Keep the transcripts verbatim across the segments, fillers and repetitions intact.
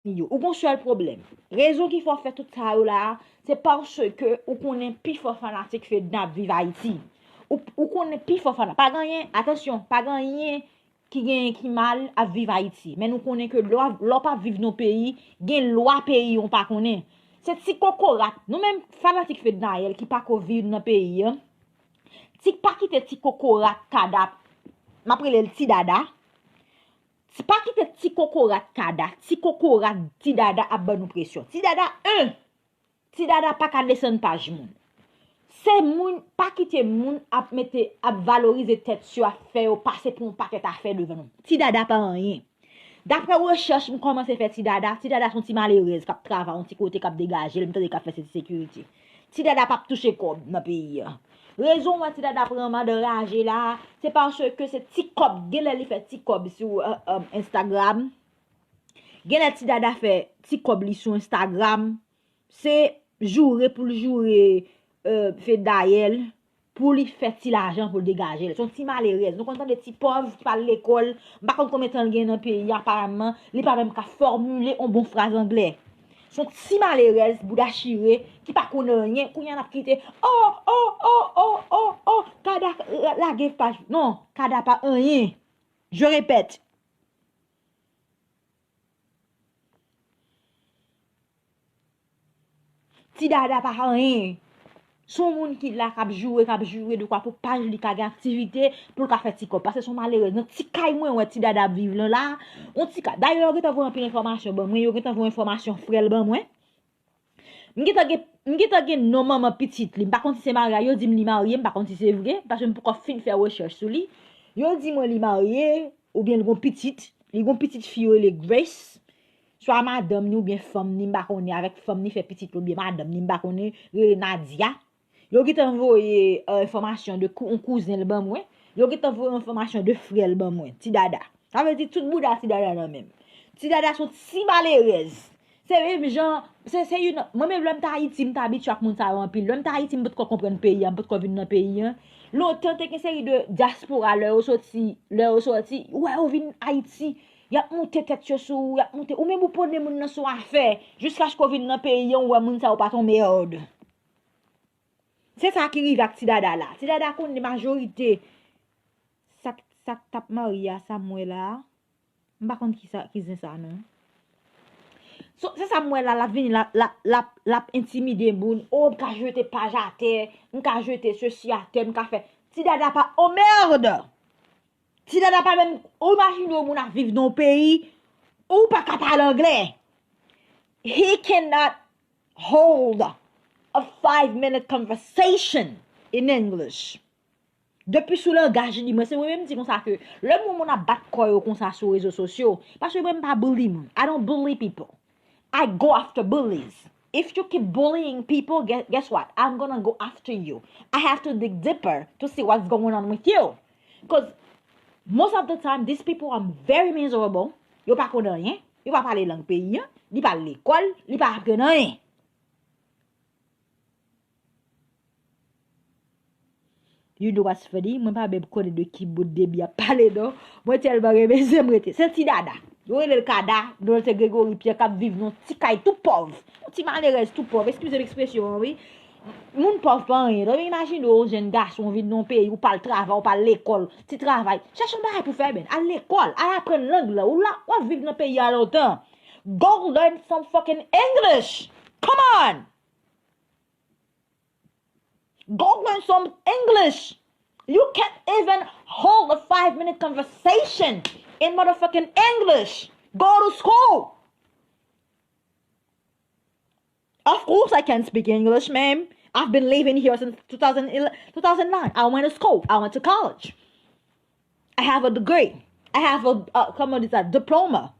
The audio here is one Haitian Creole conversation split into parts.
yo. Ou gon sèl pwoblèm. Rezon ki fè w fè tout sa yo la a, se paske ou konnen pifò fanatik Fedna ap viv Ayiti. Ou, ou konnen pifò fanatik. Pa gen anyen, atansyon, pa gen anyen ki genyen ki mal ap viv Ayiti. Men nou konnen ke lè w ap, lè w pa ap viv nan yon peyi, gen lwa peyi w pa konnen. Se ti kokorat. Nou menm fanatik Fednaelle ki pa ko viv nan peyi an, ti pa kite ti kokorat Kada, m ap rele l Ti Dada. Ti pa kite ti kokorat Kada, ti kokorat Ti Dada ap ban nou presyon. Ti Dada, en! Ti Dada pa ka desann paj moun. Se moun, pa kite moun ap mete, ap valorize tèt yo, ap fè yo pase pou yon pakèt afè devan nou. Ti Dada pa anyen. Daprè rechèch m kòmanse fè Ti Dada, Ti Dada se yon ti malerèz k ap travay yon ti kote, k ap degaje l, m tande k ap fè se ti sekirite. Ti Dada p ap touche kòb nan peyi a. Rezon w wè Ti Dada pran madan raje la, se paske se ti kòb, genlè li fè ti kòb sou, euh, euh, Instagram. Genlè Ti Dada fè ti kòb li sou Instagram. Se joure pou l joure, euh, Fednaelle, pou li fè ti lajan pou l degaje l. Se yon ti malerèz. Nou konn tande ti pòv ki pa al lekòl, m pa konn konbyen tan l gen nan peyi a, aparamman, li pa menm ka fòmile yon bon fraz anglè. Se yon ti malerèz, bouda chire, ki pa konn anyen, kounye a n ap kite, oh, oh, oh, oh, oh, oh, Kada, euh, lage paj. Non, Kada pa anyen. Je répète. Ti Dada pa anyen. Se yon moun ki la, k ap joure, k ap joure, dekwa pou paj li ka gen aktivite, pou l ka fè ti kòb. Paske se yon malerèz. Nan ti kay mwen wè Ti Dada ap viv lan la, yon ti kay. Dayè, yo gentan voye anpil enfòmasyon ban mwen, yo gentan voye enfòmasyon frè l ban mwen. M gentan gen, m gentan gen non manman pitit li. M pa konn si se marye, yo di m li marye, m pa konn si se vre, paske m poko fin fè rechèch sou li. Yo di mwen li marye, oubyen li gon pitit. Li gon pitit fi yo rele Grace. Swa madanm ni oubyen fanm ni, m pa konnen, avèk fanm ni fè pitit li oubyen madanm ni, m pa konnen, rele Nadia. Yo gentan voye, euh, enfòmasyon de kou-, yon kouzen l ban mwen. Yo gentan voye enfòmasyon de frè l ban mwen, Ti Dada. Sa vle di tout bouda Ti Dada nan men m. Ti Dada se yon ti malerèz. Se menm jan, se, se youn, mwen menm lè m t Ayiti, m t abitye ak moun sa yo anpil. Lè m t Ayiti, m potko konprann peyi a, m potko vin nan peyi a. Lontan, te gen seri de dyaspora, lè yo soti, lè yo soti, ou wè yo vin Ayiti, y ap moute tèt yo sou ou, y ap moute, ou menm ou pran moun nan sou afè, jiskaske w vin nan peyi a, ou wè moun sa yo pa t yon mèd. Se sa ki rive ak Ti Dada la. Ti Dada konnen majorite sa k, sa k t ap marye a, sa m wè la a. M pa konn ki sa, ki zen sa non. So, se sa m wè la, l ap vini, l ap, l ap, l ap, l ap entimide moun. Oh, m ka jete paj atè, m ka jete sesi atè, m ka fè. Ti Dada pa, oh merde! Ti Dada pa menm, ou imajine yon moun ap viv nan yon peyi, ou pa ka pale anglè. He cannot hold a five minute conversation in English. Depi sou langaj li, mwen se mwen menm di konsa ke lè moun moun ap bat kò yo konsa sou rezo sosyo, paske mwen m pa bully moun. I don't bully people. I go after bullies. If you keep bullying people, guess, guess what? I'm gonna go after you. I have to dig deeper to see what's going on with you. Because most of the time, these people are very miserable. Yo pa konn anyen. Yo pa pale lang peyi an. Li pa al lekòl. Li pa aprann anyen. You know what's funny? Mwen pa menm konnen de ki bout Deby ap pale non. Mwen tèlman renmen zen m rete. Se Ti Dada. Yo rele l Kada, non l se Gregory Pierre k ap viv nan yon ti kay tou pòv. Yon ti malerèz tou pòv. Eskize m ekspresyon an, wi. Moun pòv pa anyen. Donk, imajine w, yon jenn gason, w vin nan yon peyi, ou pa al travay, ou pa al lekòl, ti travay. Chèche yon bagay pou fè, men. Al lekòl, al aprann lang lan. Ou la, w ap viv nan peyi a lontan. Go learn some fucking English. Come on! Go learn some English. You can't even hold a five minute conversation in motherfucking English. Go to school. Of course, I can speak English, ma'am. I've been living here since two thousand eleven, two thousand nine. I went to school. I went to college. I have a degree. I have a, uh, comment is that? Diploma.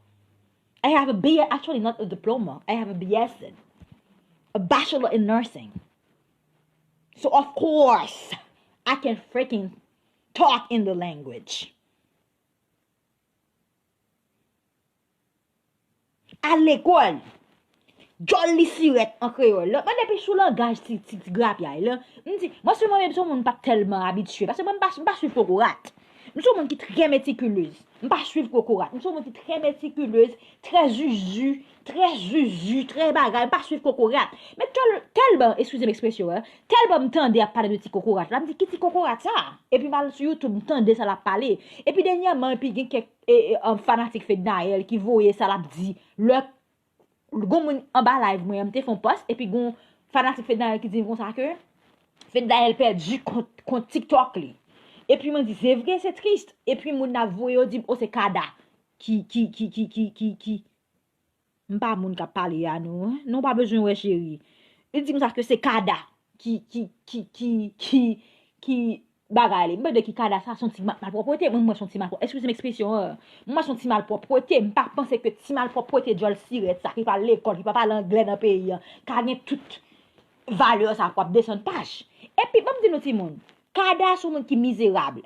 I have a B S, actually not a diploma. I have a B S, a bachelor in nursing. So of course, I can freaking talk in the language. Al lekòl. Djòl li sirèt an kreyòl. Lòt mwen depi sou langaj ti, ti, ti grapyay la. M di, mwen si mwen menm se yon moun m pa t tèlman abitye. Paske mwen m pa, m pa swiv kokorat. M se yon moun ki trè meticulez. M pa swiv kokorat. M se yon moun ki trè meticulez, trè zuzu, trè zuzu, trè bagay. M pa swiv kokorat. Men tèl, tèlman, eskize m ekspresyon an, tèlman m tande y ap pale de ti kokorat la, m di, "Ki ti kokorat sa?" Epi m al sou YouTube, m tande sa l ap pale. Epi dènyèman, epi gen kèk e, e, um, fanatik Fednaelle ki voye sa l ap di. Lè gon moun anba live mwen an, m te fè yon pòs, epi gon fanatik Fednaelle ki di m konsa ke Fednaelle pèdi kont, kont TikTok li. Epi mwen di, "Se vre, se tris." Epi moun nan ap voye yo di m, "O, se Kada ki, ki, ki, ki, ki, ki, ki." M pa moun k ap pale a non. Non, w pa bezwen wè, cheri. Li di m sa ke se Kada ki, ki, ki, ki, ki, ki bagay li. M pa de ki Kada sa, se yon ti ma-, malpwòpte. Mwen, mwen se yon ti malpwòpte. Eskize m ekspresyon an. Mwen se yon ti malpwòpte. M pa panse ke ti malpwòpte djòl sirèt sa, ki pa al lekòl, ki pa pale anglè nan peyi an, ka gen tout valè sa pou ap desann paj. Epi, ban m di nou timoun, Kada se yon moun ki mizerab.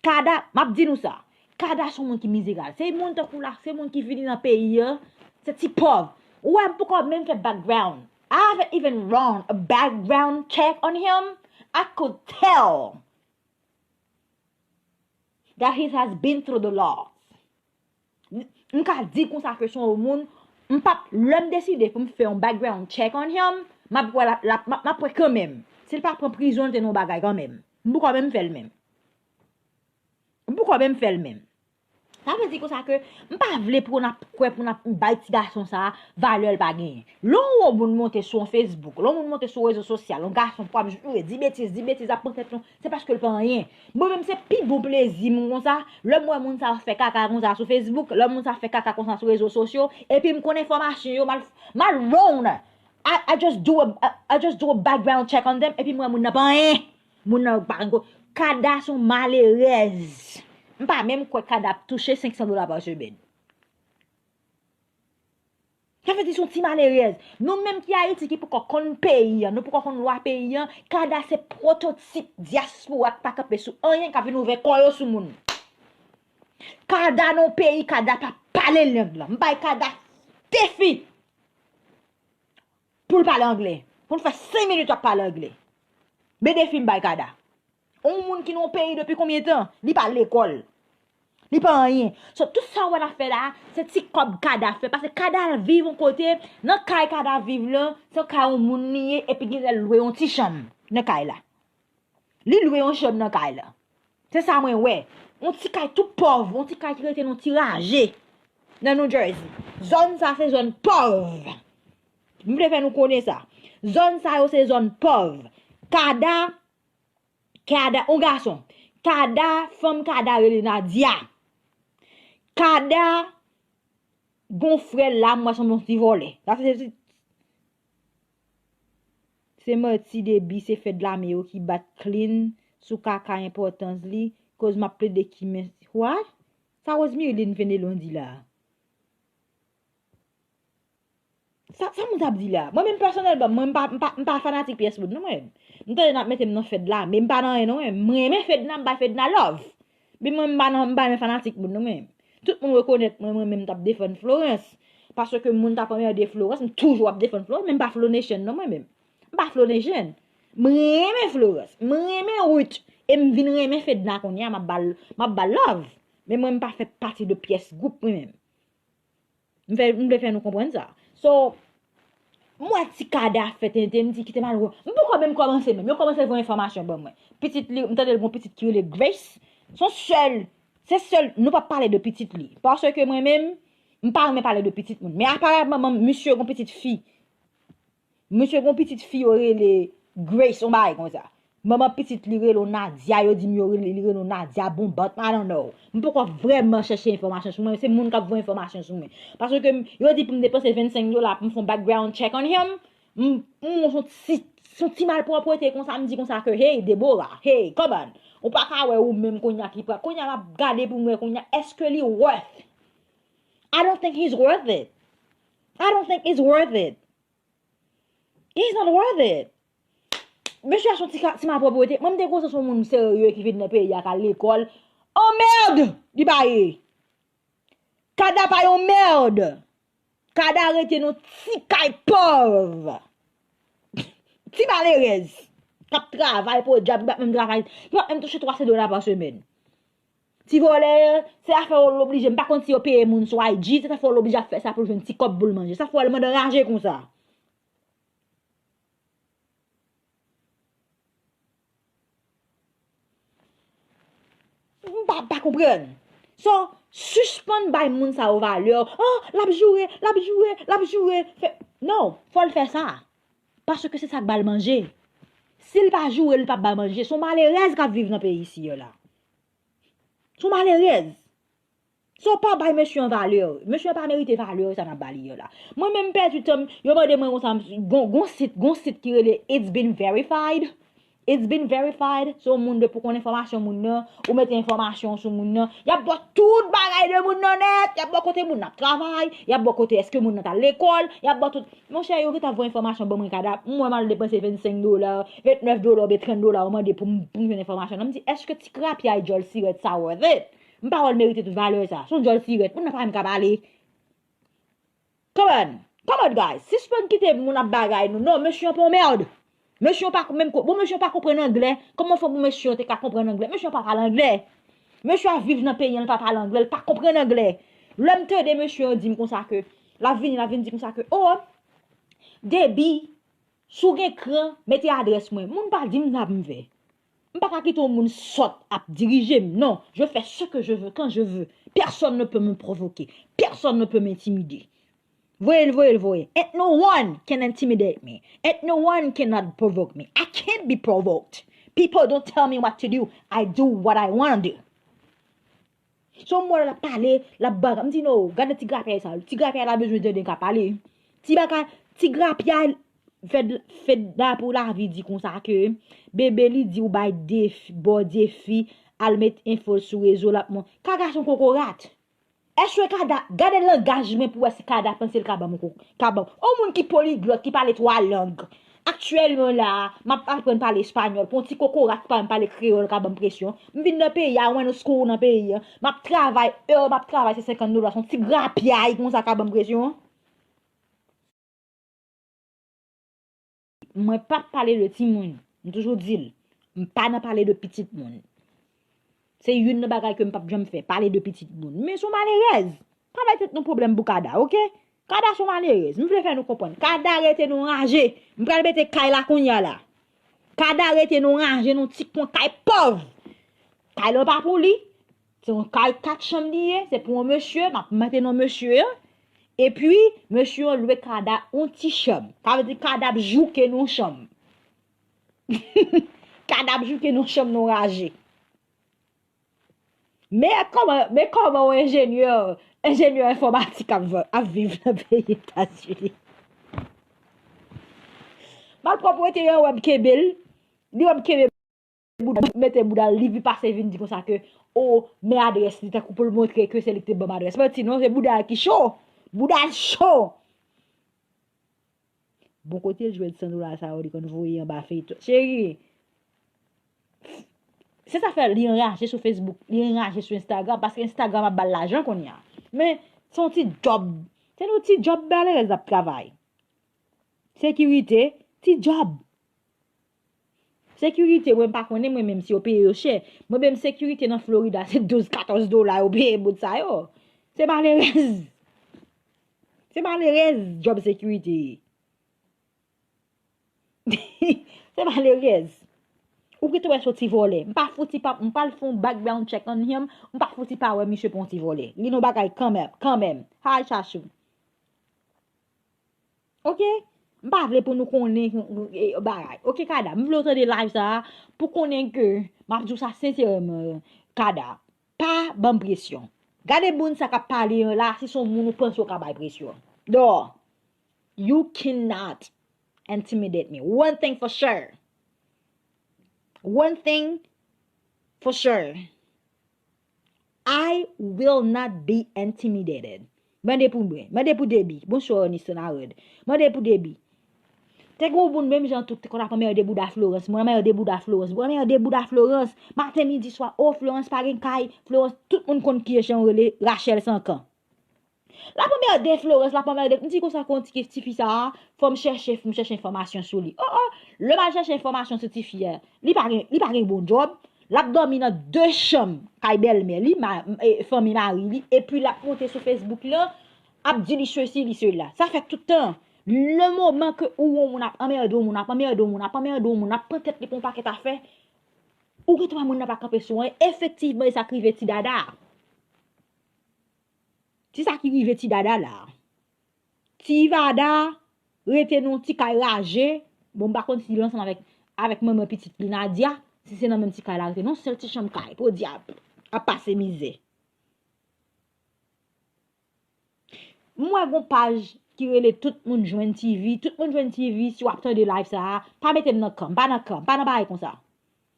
Kada, m ap di nou sa. Kada se yon moun ki mizerab. Se moun tankou la, se moun ki vini nan peyi an, se ti pòv. Ou wè, m poko menm fè background. I haven't even run a background check on him. I could tell that he has been through the law. M, m ka di konsa ke se yon moun, m p ap, lè m deside pou m fè yon background check on him, m ap wè l ap, l ap, m ap, m ap wè kanmenm. Si l pa pran prizon, l te nan yon bagay kanmenm. M poko menm fè l menm. M poko menm fè l menm. Sa vle di konsa ke m pa vle pou n ap kwè, pou n ap bay ti gason sa a valè l pa genyen. Lè yon moun monte sou yon Facebook, lè yon moun monte sou rezo sosyal, yon gason pou ap joure, di betiz, di betiz, ap pran tèt nou, se paske l pa anyen. Mwen menm se pi bon plezi m konsa, lè m wè moun sa fè kaka konsa sou Facebook, lè moun sa fè kaka konsa sou rezo sosyo, epi m konn enfòmasyon yo, m al, m al round. I, I just do a, I, I just do a background check on them, epi m wè moun nan pa anyen. Moun nan pa anyen. Kada se yon malerèz. M pa menm kwè Kada ap touche senk san dola pa semèn. Sa vle di se yon ti malerèz. Nou menm ki Ayiti, ki poko konn peyi an, nou poko konn lwa peyi an, Kada se pwototip dyaspora k pa kanpe sou anyen, k ap vin ouvè kò yo sou moun. Kada nan yon peyi, Kada pa pale lang lan. M bay Kada defi pou l pale anglè. Pou l fè senk minit w ap pale anglè. Men defi m bay Kada. Yon moun ki nan yon peyi depi konbyen tan? Li pa lekòl. Li pa anyen. So, tout sa w wè l ap fè la, se ti kòb Kada fè. Paske Kada al viv yon kote, nan kay Kada viv lan, se yon kay yon moun li ye, epi genlè l lwe yon ti chanm nan kay la. Li lwe yon chanm nan kay la. Se sa mwen wè. Yon ti kay tou pòv, yon ti kay ki rete nan yon ti raje nan New Jersey. Zòn sa se zòn pòv. M vle fè nou konnen sa. Zòn sa yo se zòn pòv. Kada, Kada, yon gason. Kada, fanm Kada rele Nadia. Kada, gon frè l la, m wè se yon ti vòlè. Sa se, se, se manti debi, se fed lame yo ki bat Clean sou kaka enpòtans li, koz m ap plede ki men, what? Sa Rosemirline Fenelon di la? Sa, sa moun sa ap di la? Mwen menm pèsonèlman, mwen m pa, m pa, m pa fanatik pyès moun non mwen. M tande n ap mete m nan fed lame, m pa nan anyen non mwen. M renmen Fedna, m bay Fedna love. Men mwen m pa nan, m pa nan fanatik moun non mwen. Tout moun rekonèt mwen, mwen menm m t ap defann Florence. Paske moun t ap anmède Florence, m toujou ap defann Florence, men m pa Flo Nation non mwen menm. M pa Flo Nation. M renmen Florence, m renmen Ruth, e m vin renmen Fedna kounye a, m ap ba l, m ap ba l love. Men mwen m pa fè pati de pyès gwoup mwen menm. M fè, m vle fè nou konprann sa. So, m wè ti Kada ap fè tenten, m di kite m al wè. M poko menm kòmanse menm. Yo kòmanse voye enfòmasyon ban mwen. Pitit li, m tande l gon pitit ki rele Grace. Se yon sèl, se sèl, nou p ap pale de pitit li. Paske mwen menm, m pa renmen pale de pitit moun. Men aparèman, misye gon pitit fi. Misye gon pitit fi yo rele Grace, yon bagay konsa. Manman pitit li rele w Nadia, yo di m yo rele, li rele w Nadia Bonbant, I don't know. M poko vrèman chèche enfòmasyon sou mwen, se moun k ap voye enfòmasyon sou mwen. Paske m, yo di pou m depanse vennsenk dola pou m fè yon background check on him, m, m, se yon ti, se yon ti malpwòpte konsa, m di konsa ke, hey, Deborah, hey, come on. Ou pa ka wè ou menm kounye a ki pral. Kounye a m ap gade pou m wè kounye a, èske li worth? I don't think he's worth it. I don't think he's worth it. He's not worth it. Mesye a se yon ti ka, ti malpwòpte. Mwen, m te konsa se yon moun serye ki vin nan peyi a, k al lekòl. Anmèd! Li pa ye. Kada pa yon mèd. Kada rete nan ti kay pòv. Ti malerèz. K ap travay pou dyab, ki pa menm travay, ki pa menm touche twa san dola pa semèn. Ti vòlè, se afè yo l oblije. M pa konn si yo peye moun sou I G, se afè yo l oblije ap fè sa pou l jwenn ti kòb pou l manje. Sa fè w al mande anraje konsa. M pa, pa konprann. So, sispann bay moun sa yo valè. Oh, l ap joure, l ap joure, l ap joure. Fè, non, fò l fè sa. Paske se sa k ba l manje. Si l pa joure, li p ap ba l manje. Se yon malerèz k ap viv nan peyi isi a la. Se yon malerèz. So, pa bay mesye an valè. Mesye an pa merite valè sa n ap ba li yo la. Mwen menm, m pèdi tan m, yo mande mwen konsa, m, gon, gon sit, gon sit ki rele It's Been Verified. It's Been Verified. Se yon moun depi w konn enfòmasyon moun nan, ou mete enfòmasyon sou moun nan, y ap ba w tout bagay de moun nan nèt, y ap ba w kote moun nan ap travay, y ap ba w kote èske moun nan t al lekòl, y ap ba w tout. Monchè, yo gentan voye enfòmasyon ban mwen, Kada. M wè m al depanse vennsenk dola, vennèf dola oubyen trant dola, yo mande pou m, pou m jwenn enfòmasyon nan. M di, èske ti grapyay djòl sirèt sa worth it? M pa wè l merite tout valè sa. Se yon djòl sirèt. Moun nan pa menm ka pale. Come on. Come on, guys. Sispann kite moun ap bagay nou. Non, mesye an pa yon mèd. Mesye an pa menm ko-, bon, mesye an pa konprann anglè. Kòman fè pou mesye an te ka konprann anglè? Mesye an pa pale anglè. Mesye a viv nan peyi an, li pa pale anglè, li pa konprann anglè. Lè m tande mesye an di m konsa ke l ap vini, l ap vin di konsa ke, oh, Debi, si w gen kran, mete adrès mwen. Moun pa di m sa pou m fè. M pa ka kite yon moun sòt ap dirije m. Non, je fais ce que je veux, quand je veux. Personne ne peut me provoquer. Personne ne peut m'intimider. Voye l, voye l, voye. And no one can intimidate me. And no one cannot provoke me. I can't be provoked. People don't tell me what to do. I do what I wanna do. Se yon mò l ap pale, l ap bagay. M di, no, gade ti grapyay sa. Ti grapyay la bezwen tande l ka pale. Ti bagay, ti grapyay, Fed, Fed la pou lavi di konsa ke bebe li di ou bay defi, ba w defi, al met enfo l sou rezo l ap mon. Kada se yon kokorat. Èske Kada, gade langaj mwen pou wè si Kada panse l ka ban m yon ko-, ka ban m. Yon moun ki poliglòt, ki pale twa lang. Aktyèlman la, m ap aprann pale espanyòl. Pou yon ti kokorat ki pa menm pale kreyòl ka ban m presyon. M vin nan peyi a, mwen nou skou nan peyi a. M ap travay, è, m ap travay se senkant dola. Se yon ti grapyay konsa ka ban m presyon. Mwen p ap pale de timoun. M toujou di l. M pa nan pale de pitit moun. Se youn nan bagay ke m p ap janm fè, pale de pitit moun. Men se yon malerèz. Pa bay tèt nou pwoblèm pou Kada, oke? Kada se yon malerèz. M vle fè nou konprann. Kada rete nan yon raje. M pral mete kay la kounye a la. Kada rete nan yon raje, nan yon ti kwen kay pòv. Kay la pa pou li. Se yon kay kat chanm li ye. Se pou yon mesye. M ap mete non mesye an. Epi, mesye an lwe Kada yon ti chanm. Sa vle di Kada ap jouke nan yon chanm. Kada ap jouke nan yon chanm nan yon raje. Men kòman, men kòman yon enjenyè, enjenyè enfòmatik ap, ap viv nan peyi Etazini? Malpwòpte an wè m kenbe l, li wè m kenbe bouda, mete bouda l, li vi pase vin di konsa ke, o, men adrès li, tankou pou l montre ke se li ki te ban m adrès. Manti non, se bouda l ki cho. Bouda l cho. Bon, kote l jwenn san dola sa yo li konn voye anba feyton? Cheri, se sa fè li anraje sou Facebook, li anraje sou Instagram, paske Instagram ap ba l lajan kounye a. Men, se yon ti djòb. Se yon ti djòb malerèz l ap travay. Sekirite, ti djòb. Sekirite, mwen pa konnen mwen menm si yo peye yo chè. Mwen menm sekirite nan Florida, se douz, katòz dola yo peye moun sa yo. Se malerèz. Se malerèz djòb sekirite ye. Se malerèz. Ou kite wè se yon ti vòlè. M pa fouti pa, m pral fè yon background check on him. M pa fouti pa wè misye pa yon ti vòlè. Li nan bagay kanmenm, kanmenm. Hi, Chachou. Oke? M pa vle pou nou konnen, e, bagay. Oke, Kada, m vle w tande live sa a pou konnen ke m ap di w sa sensèman, Kada. Pa ban m presyon. Gade moun sa k ap pale an la, si se yon moun ou panse w ka bay presyon. No. You cannot intimidate me. One thing for sure. One thing for sure. I will not be intimidated. Mande pou mwen. Mande pou Debi. Bonswa, Ernest Narod. Mande pou Debi. Te gen yon moun menm jan tou ki te konn ap anmède bouda Florence. Mwen anmède bouda Florence. Mwen anmède bouda Florence. Maten, midi, swa. O, Florence pa gen kay. Florence, tout moun konn kiyès jan w rele, Rachel Sankan. L ap anmède Florence, l ap anmède. M di konsa, kon ti, tifi sa a, fò m chèche, fò m chèche enfòmasyon sou li. O, o, lè m al chèche enfòmasyon sou tifi a, li pa gen, li pa gen bon djòb, L ap dòmi nan de chanm kay bèlmè li, ma, e, fanmi mari li, epi l ap monte sou Facebook lan, ap di li sesi, li sela. Sa fèt tout tan. Le moman ke ou wè yon moun ap anmède yon moun, ap anmède yon moun, ap anmède yon moun, ap pran tèt li pou yon pakèt afè, ou gen twa moun nan pa kanpe sou anyen. Efektivman, e sa k rive Ti Dada. Se sa ki rive Ti Dada la. Ti Vada rete nan yon ti kay raje. Bon, m pa konn si l ansanm avèk, avèk manman pitit li Nadia, si se nan menm ti kay la rete, nan sèl ti chanm kay, podyab, ap pase mizè. M wè gon paj ki rele Tout Moun Jwenn T V. Tout Moun Jwenn T V, si w ap tande live sa a, pa mete m nan kan, m pa nan kan, m pa nan bagay konsa.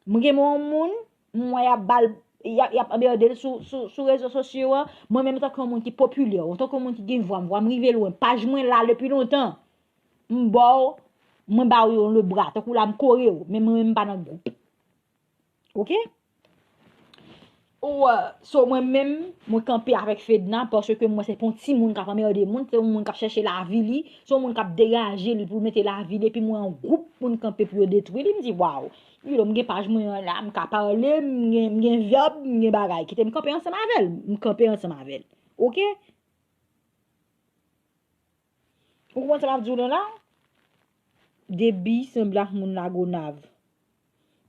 M gen yon moun, m wè y ap ba l, y ap, y ap anmède l sou, sou, sou rezo sosyo an. Mwen menm, antanke yon moun ki popilè, antanke yon moun ki gen vwa, m vwa m rive lwen, paj mwen la depi lontan. M ba w, mwen ba w yon lebra, tankou la m kore w, men mwen menm m pa nan gwoup. Oke? Ou, uh, so mwen menm, mwen kanpe avèk Fedna, paske mwen se pa yon timoun k ap anmède moun, se yon moun k ap chèche lavi li, se yon moun k ap degaje li pou l mete lavi li, epi mwen yon gwoup moun kanpe pou yo detwi li, m di, waw, you know, m gen paj mwen an la, m ka pale, m gen, m gen vyòb, m gen bagay. Kite m kanpe ansanm avè l, m kanpe ansanm avè l. Oke? Ou konprann sa m ap di w lan la? Debi sanble ak moun Lagonav.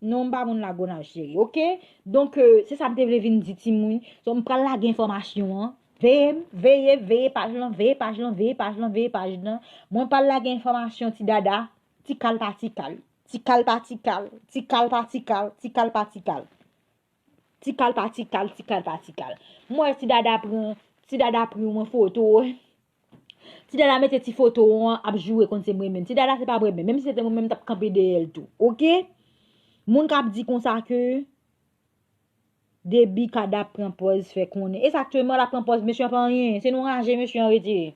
Non, m pa moun Lagonav, cheri, oke? Donk, euh, se sa m te vle vin di timoun. So, m pral lage enfòmasyon an. Veye m, veye, veye paj lan, veye paj lan, veye paj lan, veye paj lan. Mwen pral lage enfòmasyon Ti Dada, ti kal pa ti kal, ti kal pa ti kal, ti kal pa ti kal, ti kal pa ti kal. Ti kal pa ti kal, ti kal pa ti kal. M wè Ti Dada pran, Ti Dada pran yon foto. Ti Dada mete ti foto an ap joure konn se mwen menm. Ti Dada se pa mwen menm. Menm si se te mwen menm, m t ap kanpe dèyè l tou. Oke? Moun k ap di konsa ke Debi Kada pran pòz fè konnen. Egzakteman, l ap pran pòz, mesye an pa anyen. Se nan raje mesye an rete.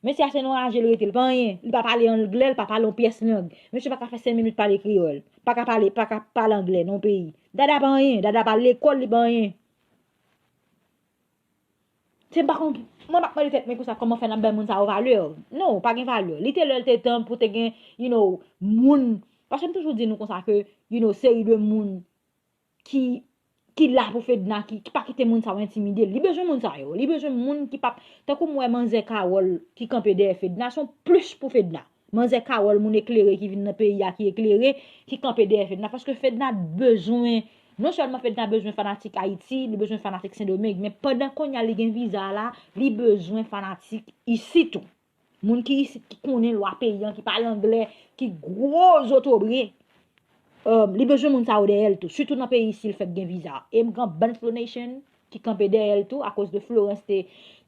Mesye a se nan raje l rete. L pa anyen. Li pa pale anglè, li pa pale yon pyès lang. Mesye pa ka fè senk minit pale kreyòl. Pa ka pale, pa ka pale anglè nan yon peyi. Dada pa anyen. Dada pa al lekòl, li pa anyen. Se m pa konn, mwen m ap mande tèt mwen konsa kòman fè n ap bay moun sa yo valè. Non, pa gen valè. Li te lè l te tan pou te gen, you know, moun. Paske m toujou di nou konsa ke, you know, seri de moun ki, ki la pou Fedna, ki, ki pa kite moun sa yo entimide l. Li bezwen moun sa yo. Li bezwen moun ki p ap, tankou m wè manzè Carole ki kanpe dèyè Fedna, se yon plis pou Fedna. Manzè Carole, moun eklere ki vin nan peyi a, ki eklere, ki kanpe dèyè Fedna. Paske Fedna bezwen, non sèlman Fedna bezwen fanatik Ayiti, li bezwen fanatik Sendomeng, men pandan kounye a li gen viza a la, li bezwen fanatik isit tou. Moun ki isit, ki konnen lwa peyi an, ki pale anglè, ki gwo zotobre. Um, li bezwen moun sa yo dèyè l tou. Sitou nan peyi isi l fèk gen viza. E m gen bann Flow Nation ki kanpe dèyè l tou, akoz de Florence te,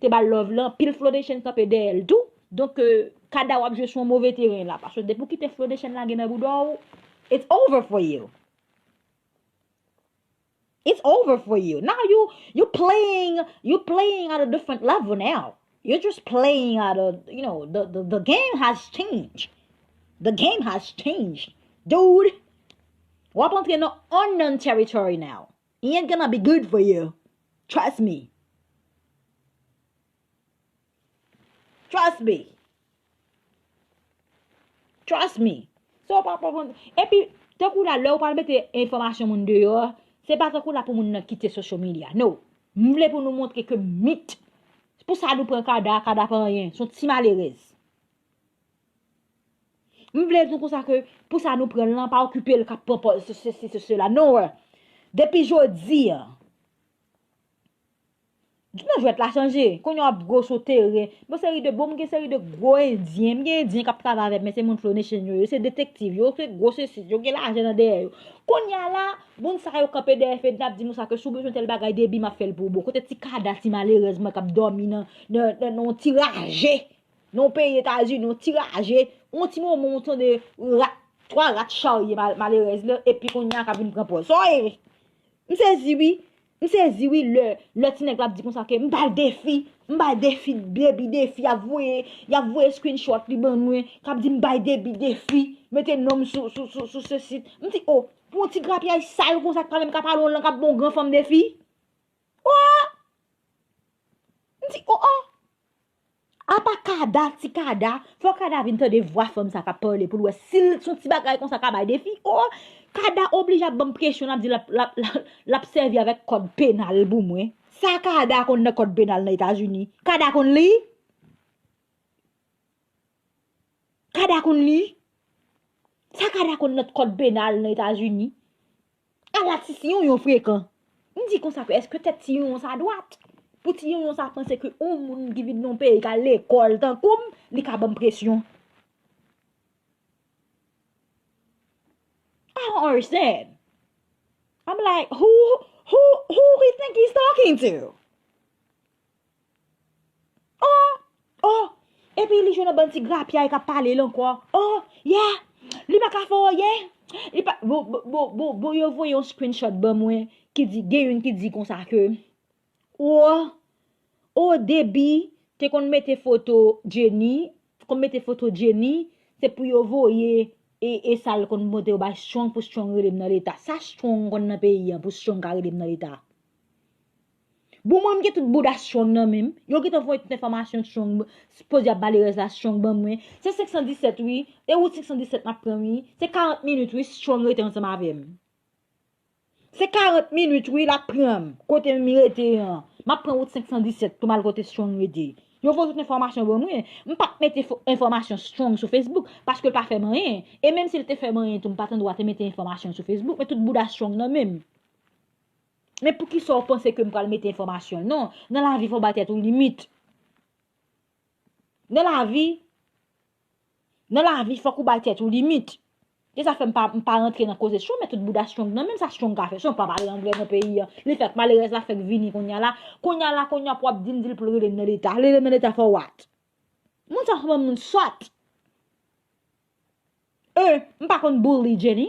te ba l love lan. Anpil Flow Nation kanpe dèyè l tou. Donk, euh, Kada w ap jwe sou yon move teren la. Paske depi w kite Flow Nation lage nan bouda w, it's over for you. It's over for you. Now you, you playing, you playing at a different level now. You're just playing at a, you know, the, the, the game has changed. The game has changed. Dude, w ap antre nan unknown territory now. It ain't gonna be good for you. Trust me. Trust me. Trust me. So, pa, pa, pa, epi, tankou la, lè w pral mete enfòmasyon moun deyò, se pa tankou la pou moun nan kite social media. No. M vle pou nou montre ke mit, pou sa nou pran Kada, Kada pa anyen. Se yon ti malerèz. M vle di nou konsa ke pou sa nou pran l lan, pa okipe l k ap pran pòz se, se, se, se, sela. Non, wè. Depi jodi a, non, jwèt la chanje. Kounye a w ap gwo sou teren. Bon, seri de, bon, m gen seri de gwo endyen. M gen endyen k ap travay avè m, men se moun Flow Nation yo. Yo se detektiv. Yo se gwo sesi. Yo gen lajan nan dèyè yo. Kounye a la, moun sa yo kanpe dèyè Fedna ap di nou sa ke si w bezwen tèl bagay, Debi m ap fè l pou ou. Bon, kote ti Kada, ti malerèz mwen k ap dòmi nan, nan, nan, nan yon ti raje. Nan yon peyi Etazini, yon ti raje, yon ti moman, ou tande rat, twa rat charye mal-, malerèz la, epi kounye a k ap vin pran pòz. Sa w ye? M sezi wi. M sezi wi lè, lè ti nèg la ap di konsa ke m bay defi, m bay defi, Debi defi, y ap voye, y ap voye screenshot li ban mwen, k ap di m bay Debi defi, mete non m sou, sou, sou, sou se sit. M di, o, pou yon ti grapyay sal konsa k pa menm ka pale yon lang, k ap ba yon gran fanm defi? O! M di, o, o! Apa Kada, ti Kada, fò Kada vin tande vwa fanm sa k ap pale pou l wè si l, si yon ti bagay konsa ka bay defi. O, Kada oblije ap ban m presyon, l ap di l ap, l ap, l ap, l ap sèvi avèk kòd penal pou mwen. Sa Kada konn nan kòd penal nan Etazini? Kada konn li? Kada konn li? Sa Kada konn nan kòd penal nan Etazini? Ala ti Siyon yon frekan. M di konsa ke èske tèt Siyon sa dwat? Pou Siyon sa panse ke yon moun ki vin nan yon peyi k al lekòl tankou m, li ka ban m presyon. I don't understand. I'm like, who, who, who he think he's talking to? Oh, oh. Epi li jwenn yon bann ti grapyay k ap pale l ankò. Oh, yeah. Li pa ka fè anyen. Li pa, bon, bon, bon, bon, bon, yo voye yon screenshot ban mwen ki di, gen youn ki di konsa ke, oh, oh, Debbie te konn mete foto Jenny, konn mete foto Jenny, se pou yo voye e, e sa l konn mete yo bay Strong pou Strong rele m nan leta. Sa Strong konn nan peyi an pou Strong ka rele m nan leta? Bon, mwen, m gen tout bouda Strong nan men m. Yo gentan voye tout enfòmasyon Strong, sipoze ap malerèz la Strong ban mwen. Se senk san disèt wi. E wout senk san disèt m ap pran wi. Se karant minit wi, Strong rete ansanm avè m. Se karant minit wi, l ap pran m. Kote m rete an. M ap pran wout senk san disèt pou m al kote Strong rete. Yo voye tout enfòmasyon ban mwen. M p ap mete fo-, enfòmasyon Strong sou Facebook, paske l pa fè m anyen. E menm si l te fè m anyen tou, m pa t andwa te mete enfòmasyon sou Facebook, men tout bouda Strong nan men m. Men poukisa w panse ke m pral mete enfòmasyon l? Non, nan lavi fò w bay tèt ou limit. Nan lavi, nan lavi fòk ou bay tèt ou limit. Se sa fè m pa, m pa rantre nan koze Strong, men tout bouda Strong nan men m, sa Strong ka fè? Strong pa pale anglè nan peyi an. Li fèk malerèz la fèk vini kounye a la. Kounye a la, kounye a pou w ap di m, di l pou l rele m nan leta. Rele m nan leta for what? Moun sa se yon moun sòt. E, m pa konn bully Jenny.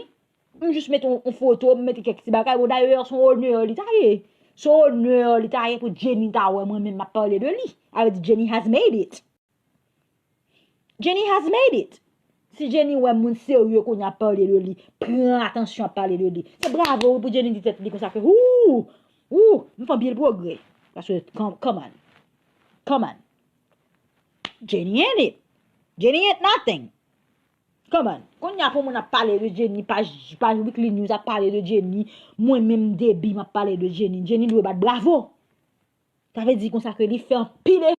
M jis mete yon, yon foto, m mete kèk ti bagay. Bon, dayè, se yon onè li ta ye. Se yon onè li ta ye pou Jenny ta wè mwen menm m ap pale de li. Sa vle di Jenny has made it. Jenny has made it. Si Jenny wè moun serye kounye a ap pale de li, pran atansyon ap pale de li. Se bravo wi pou Jenny di tèt li konsa ke, ooh, ooh, m fè anpil pwogrè. Paske, come, come on. Come on. Jenny ain't it. Jenny ain't nothing. Come on. Kounye a pou moun ap pale de Jenny, paj, paj Weekly News ap pale de Jenny, mwen menm Debbie m ap pale de Jenny. Jenny dwe bat bravo. Sa vle di konsa ke li fè anpil